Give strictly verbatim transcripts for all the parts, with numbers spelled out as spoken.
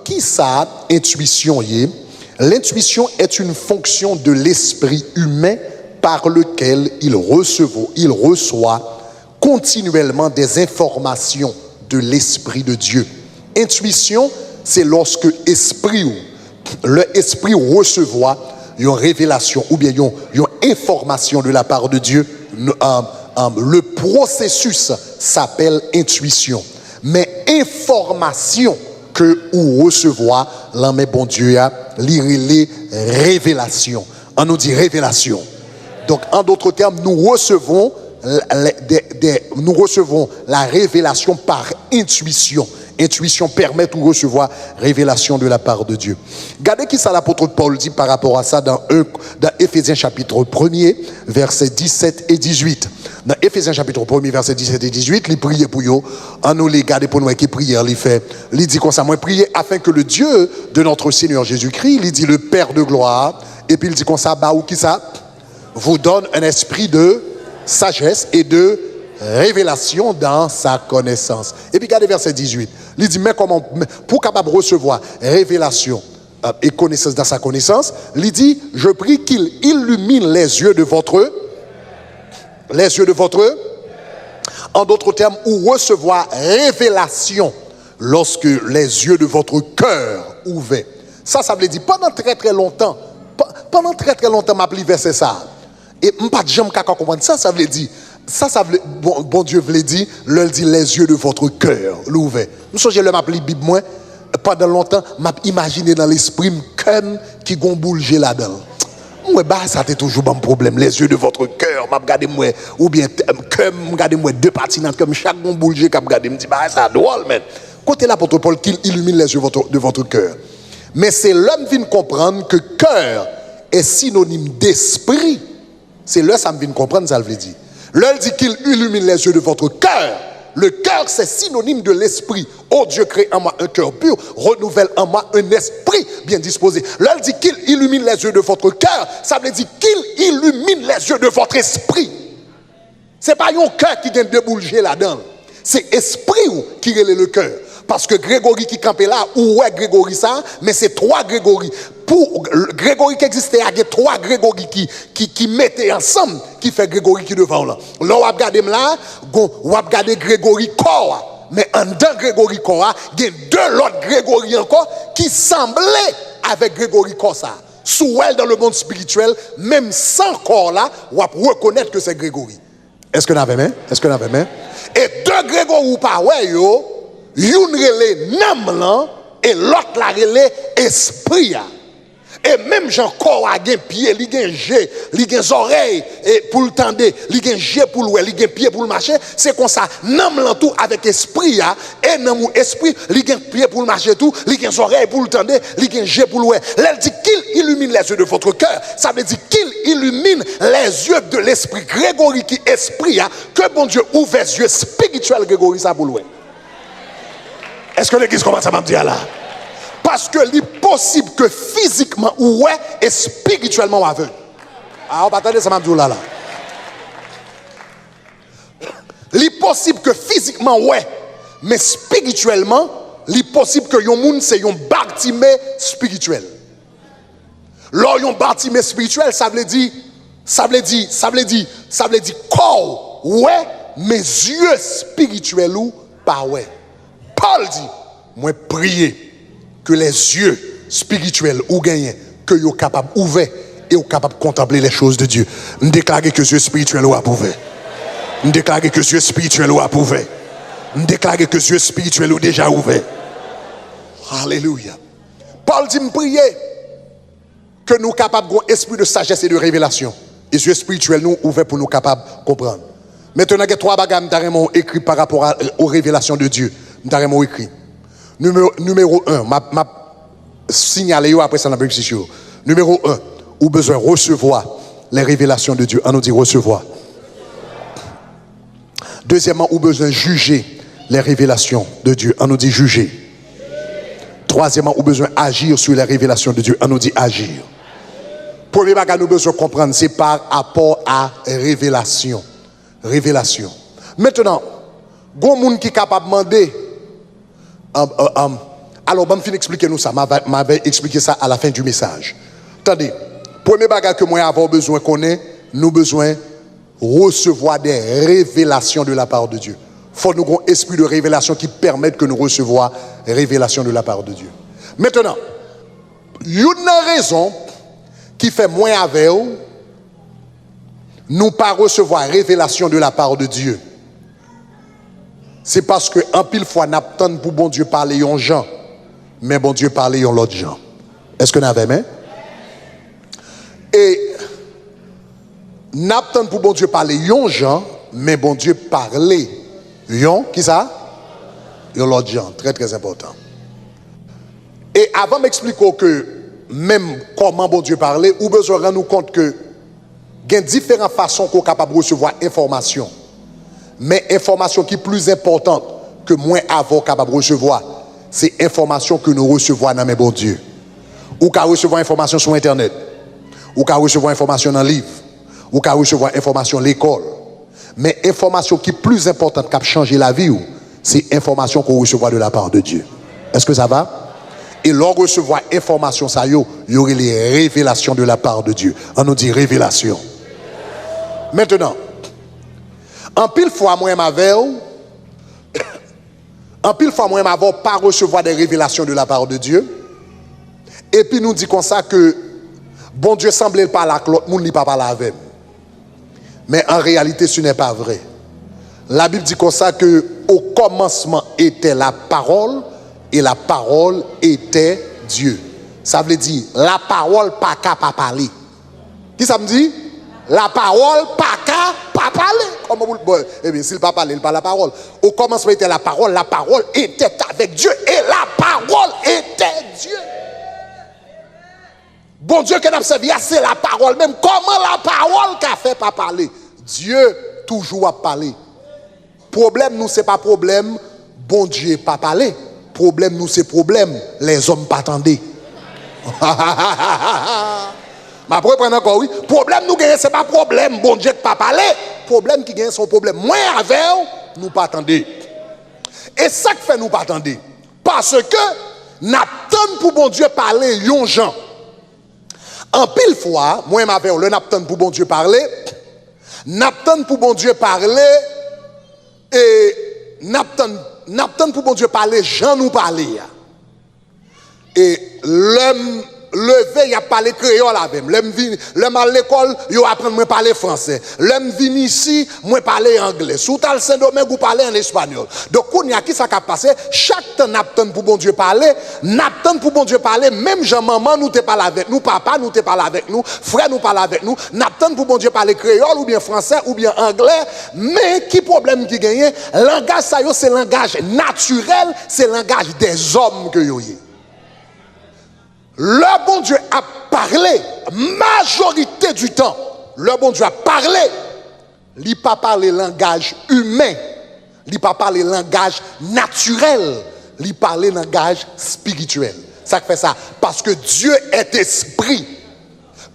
Kisa entwisyon ye? L'intuition est une fonction de l'esprit humain par lequel il recevo- il reçoit continuellement des informations de l'Esprit de Dieu. Entwisyon, se lòske espri ou, lè espri ou resevwa yon revelasyon oubyen yon, yon enfòmasyon de la part de Dieu, n- um, um, le processus s'appelle intuition. Men enfòmasyon ke ou resevwa lan men Bondye a, li rele revelasyon. An nou di revelasyon. Donk, an dòt tèm, nou resevon, la- la- de- de- nou resevon la revelasyon pa entwisyon. Entwisyon pèmèt ou resevwa revelasyon de la part de Dieu. Gade kisa lapot Pòl di pa rapò a sa dan, un, dan Efezyen chapit premye, vèsè disèt e dizuit. Nan Efezyen chapit premye, vèsè disèt e dizuit, li priye pou yo. An nou li, gade pou n wè ki priyè li fè. Li di konsa, mwen priye afin que le Dieu de notre Seigneur Jésus-Christ, li di le Père de gloire, epi li di konsa, ba ou kisa? Vous donne un esprit de sagesse et de révélation dans sa connaissance. Epi gade vèsè dizuit. Li di, men kòman, men pou w kapab resevwa revelasyon, euh, et connaissance dans sa connaissance, li di, je prie qu'il illumine les yeux de votre, les yeux de votre, en d'autres termes, ou resevwa revelasyon lorsque les yeux de votre cœur ouverts. Sa, sa vle di, pandan trè, trè lontan, pa- pandan trè, trè lontan, m ap li vèsè sa. E m pa t janm ka konprann sa, sa vle di, sa, sa vle, bon, Bondye vle di, lè l di les yeux de votre cœur, l ouvè. M sonje lè m ap li Bib mwen, pandan lontan, m ap imajine nan lespri m, kè m ki gon boul je ladan l. M wè bagay sa te toujou ban m pwoblèm, les yeux de votre cœur, m ap gade m wè, oubyen t- kè m, m gade m wè de pati nan kè m, chak gon boul je k ap gade m, di bagay sa dwòl, men. Kote lapot Pòl, qu'il illumine les yeux votre- de votre cœur. Men se lè m vin konprann ke cœur est synonyme d'esprit. Se lè sa m vin konprann sa l vle di. Lè l di qu'il illumine les yeux de votre cœur, le cœur c'est synonyme de l'esprit. Ô Dieu, crée en moi un cœur pur, renouvelle en moi un esprit bien disposé. Lè l di qu'il illumine les yeux de votre cœur, sa vle di qu'il illumine les yeux de votre esprit. Se pa yon kè ki gen de boul je ladan l. Se espri w ki rele le cœur. Paske Gregori ki kanpe la, ou wè Gregori sa, men se twa Gregori. Pou Gregori ki egziste a, gen twa Gregori ki, ki, ki mete ansanm, ki fè Gregori ki devan w lan. Lè w ap gade m la, gon, w ap gade Gregori kò a. Men anndan Gregori kò a, gen de lòt Gregori ankò ki sanble avèk Gregori kò sa. Si w wè l dans le monde spirituel, menm san kò la, w ap rekonèt ke se Gregori. Èske n avè m? Èske n avè m? E de Gregori ou pa wè yo, youn rele nanm lan, e lòt la rele espri a. E menm jan kò a gen pye, li gen je, li gen zòrèy e pou l tande, li gen je pou l wè, li gen pye pou l mache, se konsa nanm lan tou avèk espri a, e nanm ou espri, li gen pye pou l mache tou, li gen zòrèy pou l tande, li gen je pou l wè. Lè l di qu'il illumine les yeux de votre cœur, sa vle di qu'il illumine les yeux de l'esprit. Gregori ki espri a, ke Bondye ouvè zye espirityèl Gregori sa pou l wè. Èske legliz konprann sa m ap di a la? Paske li posib ke fizikman ou wè, espirityèlman w avèg. A, ou pa tande sa m ap di w la la. Li posib ke fizikman w wè, men espirityèlman, li posib ke yon moun se yon Batime espirityèl. Lè w yon Batime espirityèl, sa vle di, sa vle di, sa vle di, sa vle di kò w wè, men zye espirityèl ou pa wè. Pòl di, mwen priye ke lè zye espirityèl ou genyen, ke yo kapab ouvè e ou kapab kontanple les choses de Dieu. M deklare ke zye espirityèl ou ap ouvè. M deklare ke zye espirityèl ou ap ouvè. M deklare ke zye espirityèl ou deja ouvè. Alelouya. Pòl di, m priye ke nou kapab gon espri de sajès e de revelasyon. E zye espirityèl nou ouvè pou nou kapab konprann. Mentenan, gen twa bagay m ta renmen w ekri pa rapò a, o revelasyon de Dye. M ta renmen w ekri. Nimewo, nimewo en, m ap, m ap sinyale yo, apre sa n ap egzije yo. Nimewo en, ou bezwen resevwa les révélations de Dieu. An nou di resevwa. Dezyèmman, ou bezwen jije les révélations de Dieu. An nou di jije. Twazyèmman, ou bezwen agir sur les révélations de Dieu. An nou di agir. Premye bagay nou bezwen konprann, se pa rapò a revelasyon. Revelasyon. Mentenan, gon moun ki kapab mande, um, um, um, Alò, ban m fin eksplike nou sa. M ava, m ava eksplike sa à la fin du message. Tande, premye bagay ke mwen avè w bezwen konnen, nou bezwen recevoir des révélations de la part de Dieu. Fò nou gon espri de revelasyon ki pèmèt ke nou resevwa revelasyon de la part de Dieu. Mentnan, youn nan rezon ki fè mwen avè w, nou pa resevwa revelasyon de la part de Dieu, se paske anpil fwa n ap tann pou Bondye pale yon jan, men Bondye pale yon lòt jan. Èske n avè m? E n ap tann pou Bondye pale yon jan, men Bondye pale yon, kisa? Yon lòt jan. Trè, trè enpòtan. E avan m eksplike w ke menm kòman Bondye pale, ou bezwen rann ou kont ke gen diferan fason ke w kapab resevwa enfòmasyon. Men enfòmasyon ki pli enpòtan ke mwen avè w kapab resevwa, se enfòmasyon ke nou resevwa nan men Bondye. Ou ka resevwa enfòmasyon sou entènèt. Ou ka resevwa enfòmasyon nan liv. Ou ka resevwa enfòmasyon lekòl. Men enfòmasyon ki pli enpòtan k ap chanje lavi w, se enfòmasyon ke w resevwa de la part de Dieu. Èske sa va? E lè w resevwa enfòmasyon sa yo, yo rele revelasyon de la part de Dieu. An nou di revelasyon. Mentnan, anpil fwa mwen menm avè w, anpil fwa mwen menm avè w pa resevwa de revelasyon de la part de Dieu. Epi nou di konsa ke Bondye sanble l pale ak lòt moun, li pa pale avè m. Men an reyalite, ce n'est pas vrai. Labib di konsa ke au commencement était la parole, et la parole était Dieu. Sa vle di, lapawòl pa ka pa pale. Kisa m di? Lapawòl pa ka pa pale. Kòman pou l, bon, ebyen, si l pa pale, l pa lapawòl. Au commencement était la parole, la parole était avec Dieu, et la parole était Dieu. Bondye ke n ap sèvi a, se lapawòl menm. Kòman lapawòl ka fè pa pale? Dye toujou ap pale. Pwoblèm nou se pa pwoblèm Bondye pa pale. Pwoblèm nou se pwoblèm lèzòm pa tande. M ap reprann ankò, wi. Pwoblèm nou genyen se pa pwoblèm Bondye k pa pale. Pwoblèm ki genyen se yon pwoblèm mwen avè w, nou pa tande. E sa k fè nou pa tande? Paske n ap tann pou Bondye pale yon jan. Anpil fwa, mwen menm avè w, lè n ap tann pou Bondye pale, n ap tann pou Bondye pale, e n ap tann, n ap tann pou Bondye pale jan nou pale a. E lè m leve, y ap pale kreyòl avè m. Lè m vin, lè m al lekòl, yo aprann mwen pale fransè. Lè m vin isi, mwen pale anglè. Si w t al Sendomeng, ou pale an espanyòl. Donk, kounye a, kisa k ap pase? Chak tan n ap tann pou Bondye pale, n ap tann pou Bondye pale, menm jan manman nou te pale avèk nou, papa nou te pale avèk nou, frè nou pale avèk nou, n ap tann pou Bondye pale kreyòl oubyen fransè oubyen anglè, men ki pwoblèm ki genyen? Langaj sa yo se langaj natirèl, se langaj dèzòm ke yo ye. Lè Bondye ap pale, majorite di tan, lè Bondye ap pale, li pa pale langaj imen, li pa pale langaj natirèl, li pale langaj espirityèl. Sa k fè sa? Paske Dieu est esprit.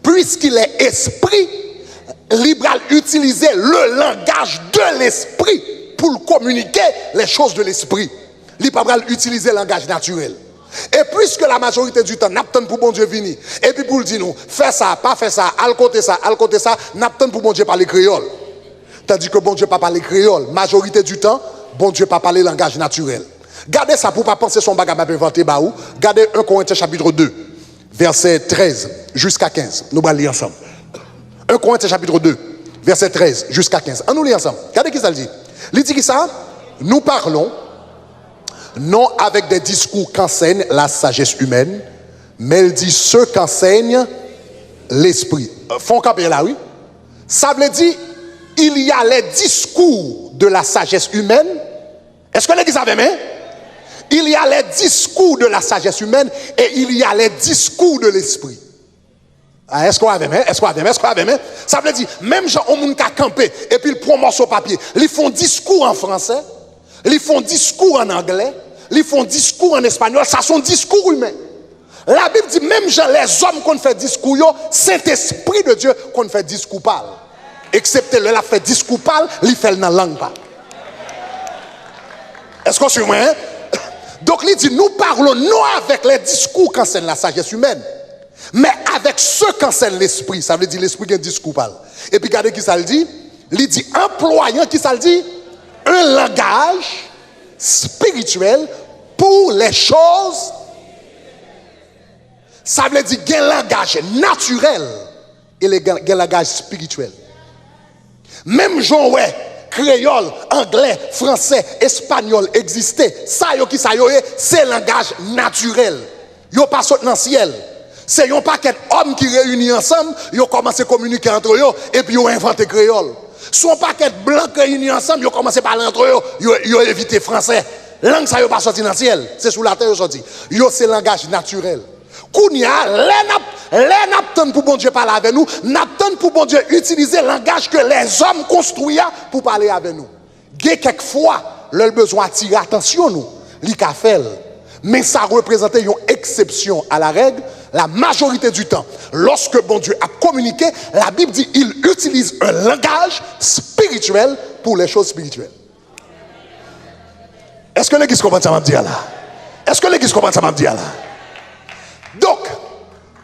Puisqu'il est esprit, li pral itilize le langage de l'esprit pou l kominike les choses de l'esprit. Li pa pral itilize langaj natirèl. E puiske la majorite di tan n ap tann pou Bondye vini, epi pou l di nou, fè sa, pa fè sa, al kote sa, al kote sa, n ap tann pou Bondye pale kreyòl. Tandis que Bondye pa pale kreyòl. Majorite di tan, Bondye pa pale langaj natirèl. Gade sa pou w pa panse se yon bagay m ap envante ba ou. Gade un Corinthiens chapitre deux, verset treize jusqu'à quinze. Nou pral li ansanm. Un Corinthiens chapitre deux, verset treize jusqu'à quinze. An nou li ansanm. Gade kisa l di. Li di kisa? Nous parlons non avec des discours qu'enseigne la sagesse humaine, mais il dit ce qu'enseigne l'esprit. Fè yon kanpe la, wi. Sa vle di, il y a les discours de la sagesse humaine. Èske legliz avè m? Il y a les discours de la sagesse humaine et il y a les discours de l'esprit. Ah, èske w avè m? Èske w avè m? Èske w avè m? Sa vle di, menm jan yon moun ka kanpe, epi l pran yon mòso papye, li fè yon diskou an fransè, li fè yon diskou an anglè, li fè yon diskou an espanyòl, sa se yon diskou imen. Labib di, menm jan lèzòm konn fè diskou yo, Sentespri de Dye konn fè diskou pa l. Eksepte lè l ap fè diskou pa l, li fè l nan lang pa l. Èske w swiv mwen, en? Donc, li di, nous parlons non avec les discours qu'enseigne la sagesse humaine, mais avec ceux qu'enseigne l'esprit. Sa vle di lespri gen diskou pa l. Epi gade ki sa l di. Li di, employant, ki sa l di? Un langage spirituel pour les choses. Sa vle di gen langaj natirèl e gen, gen langaj espirityèl. Menm jan w wè kreyòl, anglè, fransè, espanyòl egziste, sa yo ki sa yo ye? Se langaj natirèl. Yo pa sot nan syèl. Se yon pakèt òm ki reyini ansanm, yo kòmanse kominike antre yo, epi yo envante kreyòl. Se yon pakèt blan k reyini ansanm, yo kòmanse pale antre yo, yo, yo evite fransè. Lang sa yo pa sòti nan syèl, se sou latè yo sòti. Yo se langaj natirèl. Kounye a, lè n ap, lè n ap tann pou Bondye pale avè nou, n ap tann pou Bondye itilize langaj ke lèzòm konstwi a pou pale avè nou. Gen kèk fwa, lè l bezwen atire atansyon nou, li ka fè l. Men sa reprezante yon eksepsyon a la règ. La majorite di tan, lòske Bondye ap kominike, Labib di, il utilise un langage spirituel pour les choses spirituelles. Èske legliz konprann sa m ap di a la? Èske legliz konprann sa m ap di a la? Donc,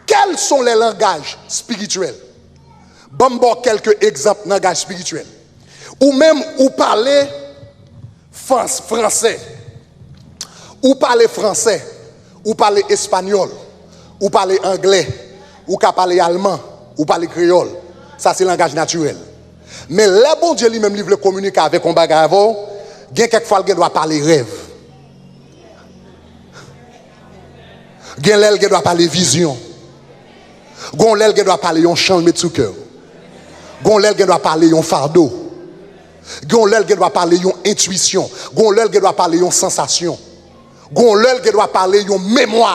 quels sont les langages spirituels? Ban m ba w kèlke egzanp langaj espirityèl. Ou menm, ou pale fans-, fransè. Ou pale fransè. Ou pale espanyòl. Ou pale anglè. Ou ka pale alman. Ou pale kreyòl. Sa se langaj natirèl. Men lè Bondye li menm li vle kominike avèk yon bagay avè w, gen kèk fwa l gen dwa pale rèv. Gen lè l gen dwa pale vizyon. Gen lè l gen dwa pale yon chan l met sou kè w. Gen lè l gen dwa pale yon fado. Gen lè l gen dwa pale yon entwisyon. Gen lè l gen dwa pale yon sansasyon. Gen lè l gen dwa pale yon memwa.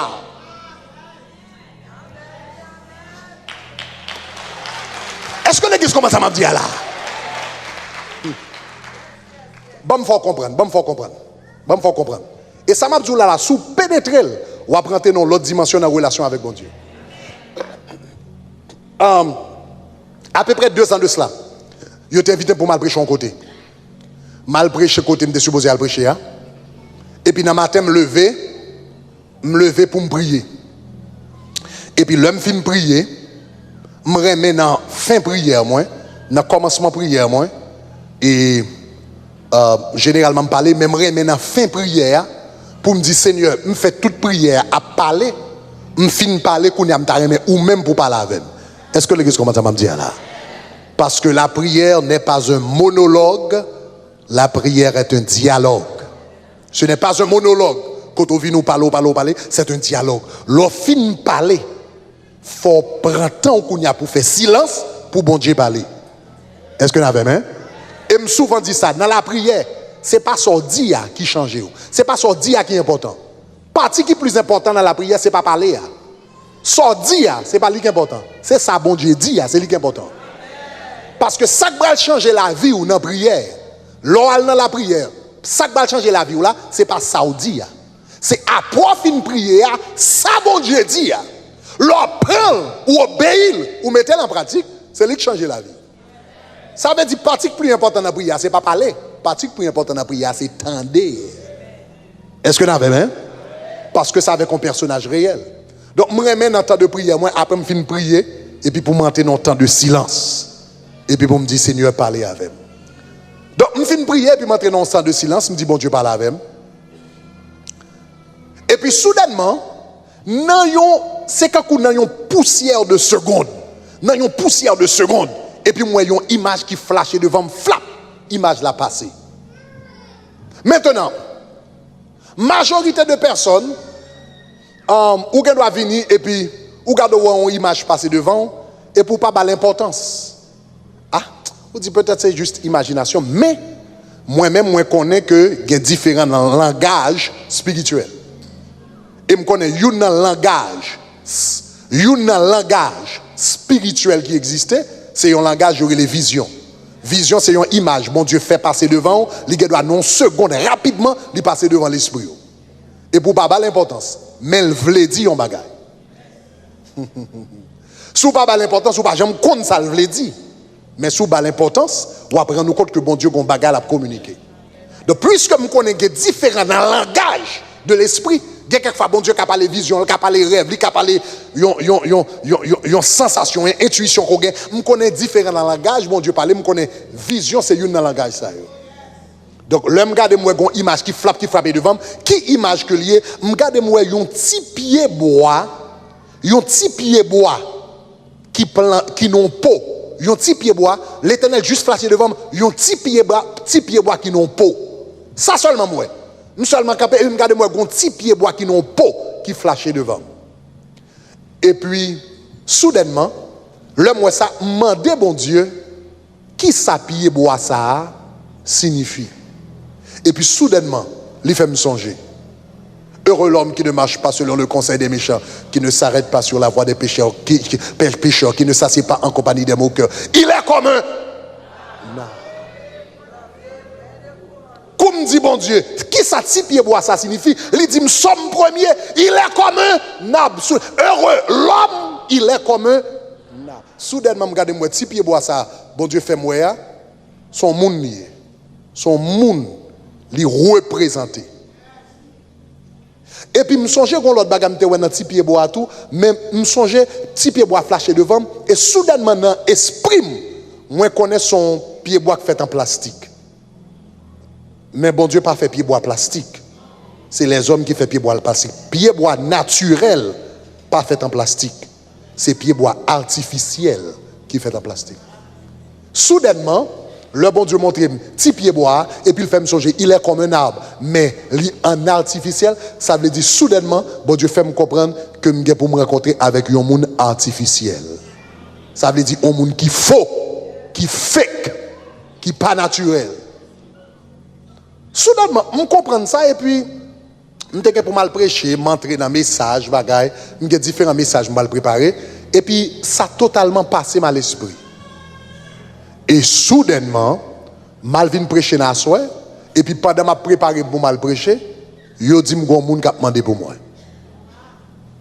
Èske legliz konprann sa m ap di a la? Ban m fè w konprann, ban m fè w konprann. Ban m fè w konprann. E sa m ap di w la la, si w penetre l, w ap rantre nan yon lòt dimansyon nan relasyon avèk Bondye. Um, apeprè de zan de sila, yo te envite m pou m al preche yon kote. M al preche kote m te sipoze al preche a. Epi nan maten, m leve, m leve pou m priye. Epi lè m fin priye, m renmen nan fen priyè mwen, nan kòmansman priyè mwen, e, euh, jeneralman m pale, men m renmen nan fen priyè a, pou m di, Senyè, m fè tout priyè a ap pale, m fin pale, kounye a m ta renmen ou menm pou pale avè m. Èske legliz konprann sa m ap di a la? Parce que la prière n'est pas un monologue, la prière est un dialogue. Ce n'est pas un monologue. Kote w vini, w pale, w pale, w pale, c'est un dialogue. Lè w fin pale, fò w pran tan w kounye a pou fè silans, pou Bondye pale. Èske n avè m, en? E m souvan di sa, nan lapriyè, se pa sa w di a ki chanje w. Se pa sa w di a ki enpòtan. Pati ki plis enpòtan nan lapriyè, se pa pale a. Sa w di a, se pa li ki enpòtan. Se sa Bondye di a, se li ki enpòtan. Paske sa k pral chanje lavi w nan priyè, lè w al nan lapriyè, sa k pral chanje lavi w la, se pa sa w di a. Se apre w fin priye a, sa Bondye di a. Lè w pran l, ou obeyi l, ou mete l an pratik, se li k chanje lavi. Sa vle di, pati k pli enpòtan nan priyè a, se pa pale. Pati k pli enpòtan nan priyè a, se tande. Èske n avè m, en? Paske se avèk yon pèsonaj reyèl. Donk, m renmen nan tan de priyè mwen, apre m fin priye, epi pou m antre nan yon tan de silans. Epi pou m di, Senyè, pale avè m. Donk, m fin priye, epi m antre nan yon tan de silans, m di, Bondye, pale avè m. Epi soudènman, nan yon, se kankou nan yon pousyè de segond, nan yon pousyè de segond, epi m wè yon imaj ki flache devan m, flap, imaj la pase. Mentenan, majorite de pèsòn, um, ou gen dwa vini epi ou gade w wè yon imaj pase devan w, epi w pa ba l enpòtans. Ah, ou di petèt se jis imajinasyon, men mwen menm, mwen konnen ke gen diferan nan langaj espirityèl. E m konnen youn nan langaj, youn nan langaj espirityèl ki egziste, se yon langaj yo rele vizyon. Vizyon se yon imaj Bondye fè pase devan w, li gen dwa nan yon segond, rapidman, li pase devan lespri w. Epi w pa ba l enpòtans, men l vle di yon bagay. Si w pa ba l enpòtans, ou pa janm konn sa l vle di. Men si w ba l enpòtans, w ap rann ou kont ke Bondye gen yon bagay l ap kominike. Donk, piske m konnen gen diferan nan langaj de lespri. Gen kèk fwa, Bondye ka pale vizyon, li ka pale rèv, li ka pale yon, yon, yon, yon, yon, yon sansasyon, yon entwisyon ke w gen. M konnen diferan nan langaj Bondye pale, m konnen vizyon se youn nan langaj sa yo. Donk, lè m gade, m wè gon imaj ki flap, ki frape devan m. Ki imaj ke l ye? M gade, m wè yon ti pye bwa, yon ti pye bwa ki plan, ki nan po. Yon ti pye bwa, Letènèl jis flache devan m, yon ti pye bwa, ti pye bwa ki nan po. Sa sèlman m wè. M sèlman kanpe, epi m gade, m wè gon ti pye bwa ki nan po ki flache devan m. Epi, soudènman, lè m wè sa, m mande Bondye, "Kisa pye bwa sa a siyifi?" Epi, soudènman, li fè m sonje, "Heureux l'homme qui ne marche pas selon le conseil des méchants, qui ne s'arrête pas sur la voie des pécheurs, qui, qui, pè- pécheurs, qui ne s'assied pas en compagnie des moqueurs. Il est comme un arbre." Kou m di Bondye, "Kisa ti pye bwa sa siyifi?" Li di m, Sòm premye, "Il est comme un arbre." Sou- Heureux l'homme, il est comme un arbre. Soudènman, m gade, m wè ti pye bwa sa Bondye fè m wè a, se yon moun li ye. Se yon moun li reprezante. Epi m sonje gon lòt bagay m te wè nan ti pye bwa a tou, men m sonje ti pye bwa flache devan m, e soudènman nan espri m, mwen konnen se yon pye bwa k fèt an plastik. Men Bondye pa fè pye bwa plastik. Se lèzòm ki fè pye bwa plastik. Pye bwa natirèl pa fèt an plastik. Se pye bwa atifisyèl ki fèt an plastik. Soudènman, lè Bondye montre m ti pye bwa a, epi l fè m sonje, "Il est comme un arbre," men li an atifisyèl, sa vle di soudènman, Bondye fè m konprann ke m gen pou m rankontre avèk yon moun atifisyèl. Sa vle di yon moun ki fo, ki fake, ki pa natirèl. Soudènman, m konprann sa, epi m te gen pou m al preche, m antre nan mesaj, bagay, m gen diferan mesaj m pral prepare, epi sa totalman pase m a lespri. E soudènman, m al vin preche nan aswè, epi pandan m ap prepare pou m al preche, yo di m gon moun k ap mande pou mwen.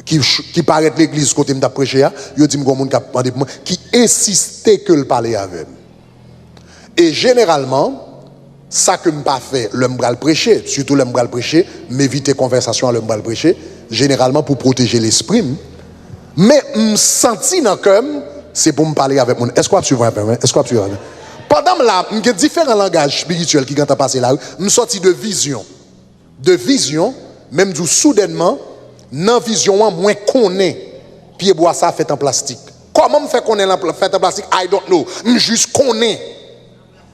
Ki, ki parèt legliz kote m t ap preche a, yo di m gon moun k ap mande pou mwen, ki ensiste ke l pale avè m. E jeneralman, sa ke m pa fè lè m pral preche, sitou lè m pral preche, m evite konvèsasyon an lè m pral preche, jeneralman pou pwoteje lespri m. Men m santi nan kè m, se pou m pale avèk moun. Èske w ap swiv avè m? Èske w ap swiv avè m? Pandan m la, m gen diferan langaj espirityèl ki gentan pase la, wi. M sòti de vizyon. De vizyon, men m di w soudènman, nan vizyon an, mwen konnen pye bwa sa fèt an plastik. Kòman m fè konnen l an pla- fèt an plastik? I don't know. M jis konnen.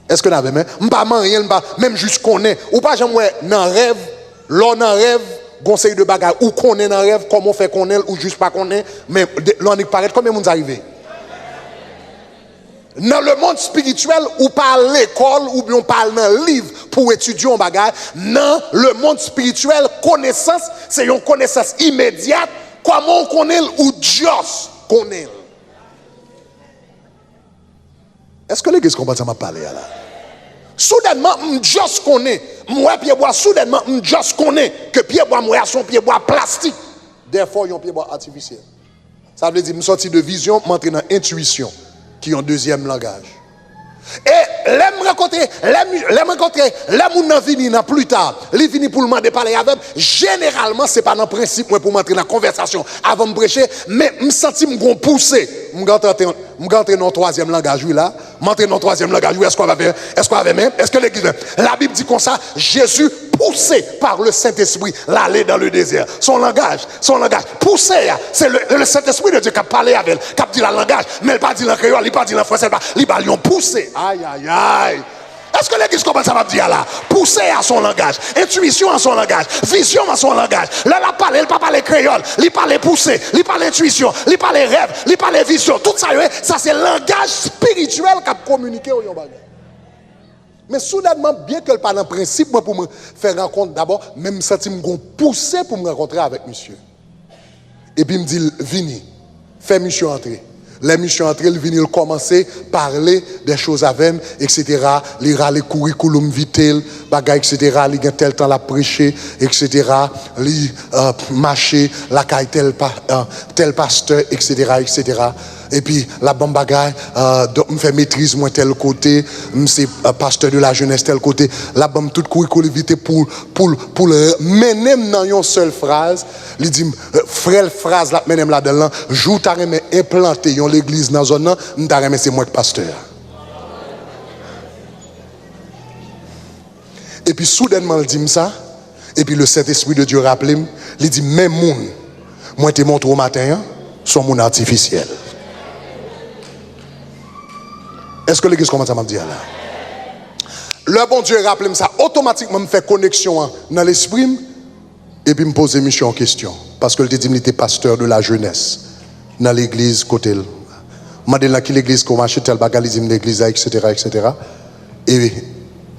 Èske n avè m? M pa manyen l, m pa, men m jis konnen. Ou pa janm wè nan rèv, lè w nan rèv, gon seri de bagay ou konnen nan rèv, kòman w fè konnen l, ou jis pa konnen, men de- lè w annik parèt, konbyen moun sa rive? Nan lemonn espirityèl, ou pa al lekòl oubyen ou pa al nan liv pou w etidye yon bagay. Nan lemonn espirityèl, konesans se yon konesans imedyat. Kòman w konnen l? Ou just konnen l. Èske legliz konprann sa m ap pale a la? Soudènman, m just konnen. M wè pye bwa, soudènman, m just konnen ke pye bwa m wè a se yon pye bwa plastik. Dèfò, yon pye bwa atifisyèl. Sa vle di, m sòti de vizyon, m antre nan entwisyon, ki yon dezyèm langaj. E lè m rankontre, lè m, lè m rankontre, lè moun nan vini nan pli ta, li vini pou l mande pale avè m, jeneralman, se pa nan prensip mwen pou m antre nan konvèsasyon avan m preche, men m santi m gon pouse, m rantre, m rantre nan yon twazyèm langaj, wi, la. M antre nan yon twazyèm langaj. Wi, èske w avè, èske w avè m? Èske legliz menm? Labib di konsa, Jezi, poussé par le Saint-Esprit, l ale dans le désert. Se yon langaj, se yon langaj. Pouse a, se le, le Saint-Esprit de Dieu k ap pale avè l, k ap di l an langaj, men l pa di l an kreyòl, li pa di l an fransè, li pa, li ba l yon pouse. Ay, ay, ay. Èske legliz konprann sa m ap di a la? Pouse a se yon langaj. Entwisyon an se yon langaj. Vizyon an se yon langaj. Lè l ap pale, li pa pale kreyòl. Li pale pouse. Li pale entwisyon. Li pale rèv. Li pale vizyon. Tout sa yo ye, sa se langaj espirityèl k ap kominike w yon bagay. Men soudènman, byenke l pa nan prensip mwen pou mwen fè rankont dabò, men m santi m gon pouse pou m rankontre avèk misye. Epi m di l, "Vini, fè misye antre." Lè misye antre, l vini, l kòmanse pale de choz avè m, etsetera. Li rale kourikouloum vite l, bagay, etsetera. Li gen tèl tan l ap preche, etsetera. Li, euh, mache lakay tèl pa, euh, tèl pastè, etsetera, etsetera. Epi l ap ban m bagay, euh, donk m fè metriz mwen tèl kote, m se, euh, pastè de la jeunesse tèl kote. L ap ban m tout kourikoulivite pou, pou, pou l mennen m nan yon sèl fraz. Li di m, euh, frèl fraz l ap mennen m ladan l lan, jou w ta renmen enplante yon legliz nan zòn nan, m ta renmen se mwen k pastè a. Epi soudènman l di m sa, epi le Saint-Esprit de Dieu raple m, li di m, men moun mwen te montre w maten an, se yon moun atifisyèl. Èske legliz konprann sa m ap di a la? Lè Bondye raple m sa, otomatikman m fè koneksyon an nan lespri m, epi m poze misye yon kesyon, paske l te di m li te pastè de la jeunesse nan legliz kote l. M mande l nan ki legliz ke w mache, tèl bagay, li di m legliz la, et cetera, et cetera. E,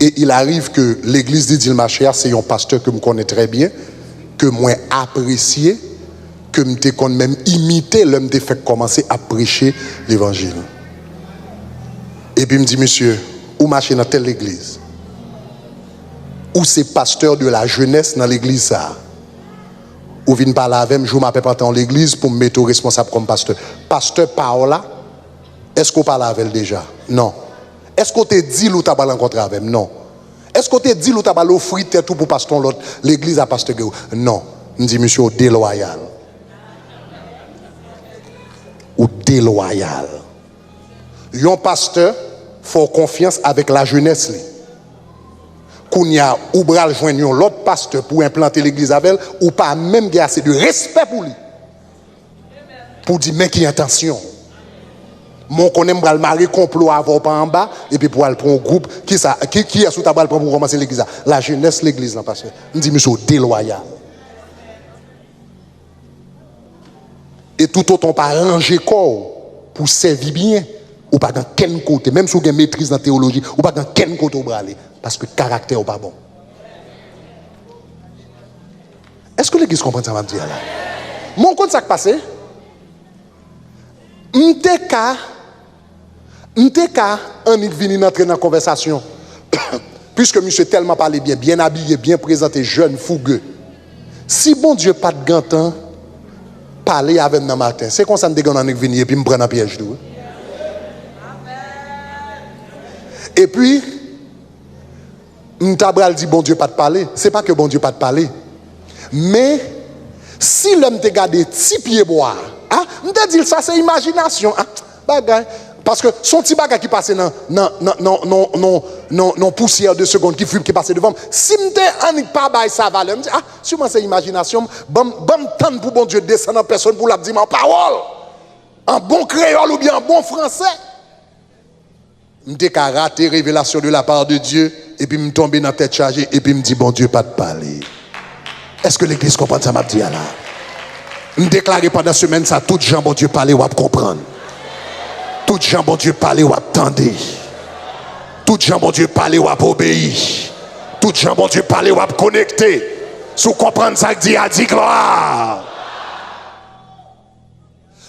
e il arrive ke legliz li di l mache a, se yon pastè ke m konnen trè byen, ke mwen apresye, ke m te konn menm imite lè m te fèk kòmanse ap preche levanjil. Epi m di misye, ou mache nan tèl legliz. Ou se pastè de la jeunesse nan legliz sa a. Ou vin pale avè m, jou m ap enplante yon legliz pou m mete w responsab kòm pastè. Pastè pa w la, èske w pale avè l deja? Non. Èske w te di l ou ta pral rankontre avè m? Non. Èske w te di l ou ta pral ofri tèt ou pou pastè yon lòt legliz a pastè Guerreau? Non. M di misye, w delwayal. Ou delwayal. Yon pastè fè w konfyans avèk lajenès li. Kounye a, ou pral jwenn yon lòt pastè pou enplante legliz avè l, ou pa menm gen ase de respè pou li. Pou w di, men ki entansyon w. Men w konnen m pral mare konplo avè w pa anba, epi pou w al pran yon gwoup, kisa, ki, kiyès ou ta pral pran pou w kòmanse legliz la? Lajenès legliz lan, pastè. M di, misye, w delwayal. E toutotan w pa ranje kò w pou w sèvi byen, ou pa gen kenn kote. Menm si w gen metriz nan teyoloji, ou pa gen kenn kote w prale. Paske karaktè w pa bon. Èske legliz konprann sa m ap di a la? Men w konn sa k pase? M te ka M te ka annik vin antre nan konvèsasyon. Piske misye tèlman pale byen, byen abiye, byen prezante, jèn, fouge. Si Bondye pa t gentan pale avè m nan maten, se konsa m te gentan annik vini epi m pran nan pyèj tou wi. Epi, m ta pral di Bondye pa t pale. Se pa ke Bondye pa t pale. Men, si lè m te gade ti pyebwa a, a, m te di l sa se imajinasyon, a, bagay. Paske se yon ti bagay ki pase nan, nan, nan, nan, nan, nan, nan, nan pousyè de segonn ki, ki pase devan m. Si m te annik pa bay sa valè, m di, a, siman se imajinasyon m, ban m, ban m tann pou Bondye desann an pèsòn pou l ap di m an pawòl. An bon kreyòl oubyen an bon fransè. M te ka rate revelasyon de la part de Dieu, epi m tonbe nan tèt chaje, epi m di, Bondye pa t pale. Èske legliz konprann sa m ap di a la? M deklare pandan semèn sa, tout jan Bondye pale, w ap konprann. Tout jan Bondye pale, w ap tande. Tout jan Bondye pale, w ap obeyi. Tout jan Bondye pale, w ap konekte. Si w konprann sa k di a, di glwa.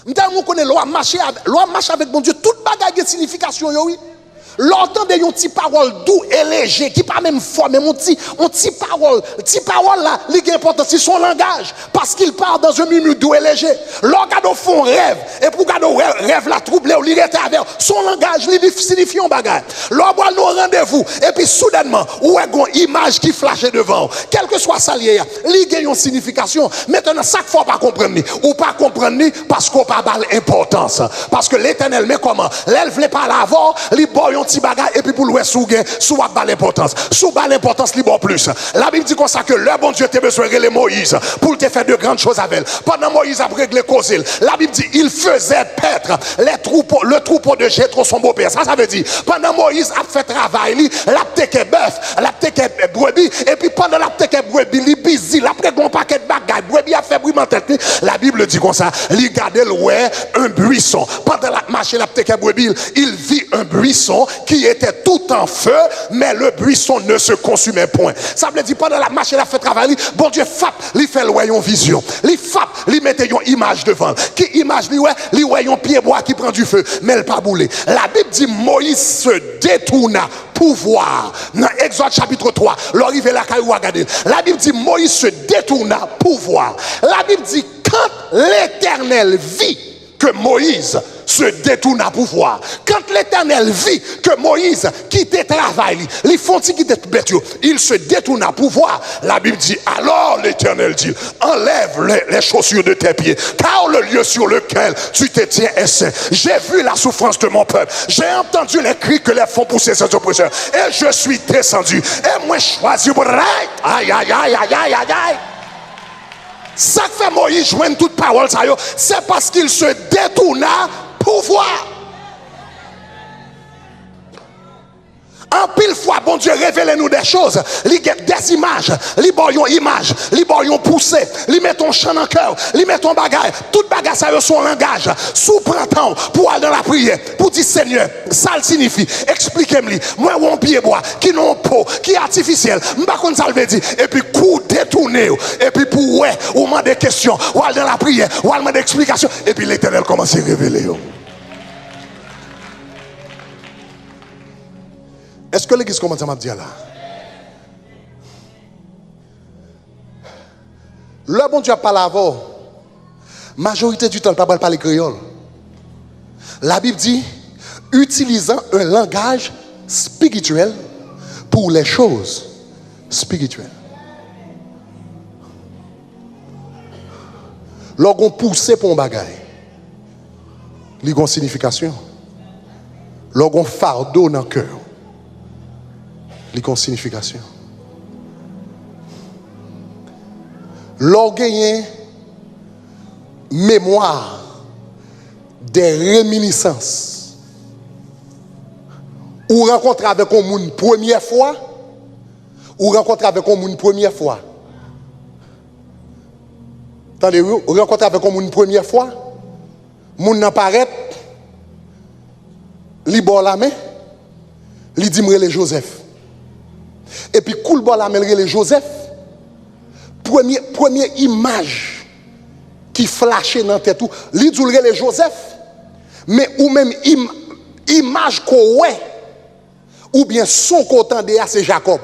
M tèlman konnen lè w ap mache avè, lè w ap mache avèk Bondye, tout bagay gen sinifikasyon yo, wi. Lè w tande yon ti pawòl dou e leje, ki pa menm fò, men yon ti, yon ti pawòl, ti pawòl la, li gen enpòtans, li se yon langaj, parce qu'il part dans un murmure doux et léger. Lè w gade w fè yon rèv, epi w gade w rèv, rèv la twouble w, li rete avè w, se yon langaj, li, li sinifye yon bagay. Lè w pral nan yon randevou, epi soudènman, ou wè gon imaj ki flache devan w, kèlkeswa sa l ye a, li gen yon sinifikasyon. Mentnan, sa k fè w pa konprann li? Ou pa konprann li paske w pa ba l enpòtans. Paske Letènèl, men kòman, lè l vle pale avè w, li ba w yon ti bagay, epi pou l wè si w gen, si w ap ba l enpòtans. Si w ba l enpòtans, li ba w plis. Labib di konsa ke lè Bondye te bezwen rele Moyiz pou l te fè de grann choz avè l, pandan Moyiz ap regle koze l, Labib di, il faisait paître les troupeaux, le troupeau de Jéthro, son beau-père. Sa sa vle di? Pandan Moyiz ap fè travay li, l ap teke bèf, l ap teke brebi, epi pandan l ap teke brebi, li bizi, l ap regle yon pakèt bagay, brebi ap fè bri nan tèt li. Labib di konsa, li gade, l wè un buisson. Pandan l ap mache, l ap teke brebi, il vit un buisson qui était tout en feu, mais le buisson ne se consumait point. Sa vle di, pandan l ap mache, l ap fè travay li, Bondye fap, li fè l wè yon vizyon. Li fap, li mete yon imaj devan l. Ki imaj li wè? Li wè yon pyebwa ki pran dife, men l pa boule. Labib di, Moïse se détourna pour voir. Nan Egzòd chapit twa, lè w rive lakay ou a gade l. Labib di, Moïse se détourna pour voir. Labib di, quand l'Éternel vit que Moïse se détourna pour voir. Quand l'Éternel vit que Moïse quittait travay li, li fè yon ti kite tout bèt yo, il se détourna pour voir. La Bible dit, alors l'Éternel dit, enlève les, les chaussures de tes pieds, car le lieu sur lequel tu te tiens est saint. J'ai vu la souffrance de mon peuple, j'ai entendu les cris que les font pousser ses oppresseurs, et je suis descendu, et mwen chwazi pou, ay, ay, ay. Sa k fè Moyiz jwenn tout pawòl sa yo, c'est parce qu'il se détourna pour voir. Anpil fwa, Bondye revele nou de choz, li gen des images, li ba w yon imaj, li ba w yon pouse, li mete yon chan nan kè w, li mete yon bagay. Tout bagay sa yo se yon langaj. Si w pran tan w pou w al nan lapriyè, pou w di, Senyè, sa l siyifi, eksplike m li. Mwen wè yon pyebwa ki nan yon po ki atifisyèl, m pa konn sa l vle di. Epi kou w detounen w, epi pou w wè, ou mande kesyon, ou al nan lapriyè, ou al mande eksplikasyon, epi Letènèl kòmanse revele yo. Èske legliz konprann sa m ap di a la? Lè Bondye ap pale avè w, majorite di tan, l pa pral pale kreyòl. La Bible dit, utilisant un langage spirituel pour les choses spirituelles. Lè w gen yon pouse pou yon bagay, li gen yon siyifikasyon. Lè w gen yon fado nan kè w, li gen yon siyifikasyon. Lè w genyen memwa de reminisans, ou rankontre avèk yon moun premyè fwa, ou rankontre avèk yon moun premyè fwa. Tande wi, ou rankontre avèk yon moun premyè fwa, moun nan parèt, li ba w lamen, li di, "M rele Jozèf." Epi kou l ba w lamen, l rele Jozèf, premye, premye imaj ki flache nan tèt ou, li di w l rele Jozèf, men ou menm, im-, imaj ke w wè, oubyen son ke w tande a, se Jakòb.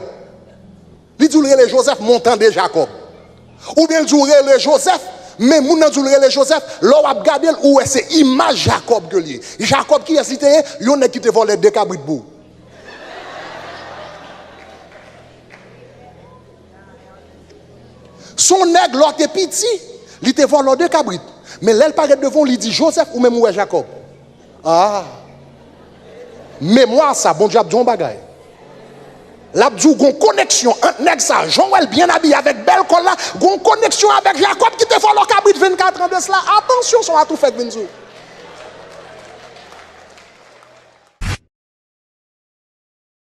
Li di w l rele Jozèf, men w tande Jakòb. Oubyen l di w rele Jozèf, men moun nan di w l rele Jozèf, lè w ap gade l, ou wè se imaj Jakòb ke l ye. Jakòb, kiyès li te ye? Yon nèg ki te vòlè de kabrit bou. Se yon nèg, lè w te piti, li te vòlè w de kabrit. Men lè l parèt devan w, li di Jozèf, ou menm ou wè Jakòb. Ah! Memwa sa, Bondye ap di w yon bagay. L ap di w gen yon koneksyon ant nèg sa, jan w wè l byen abiye avèk bèl kòl la, gen yon koneksyon avèk Jakòb ki te vòlè w kabrit vennkat an de sila. Atansyon, se yon atoufè k vin sou ou.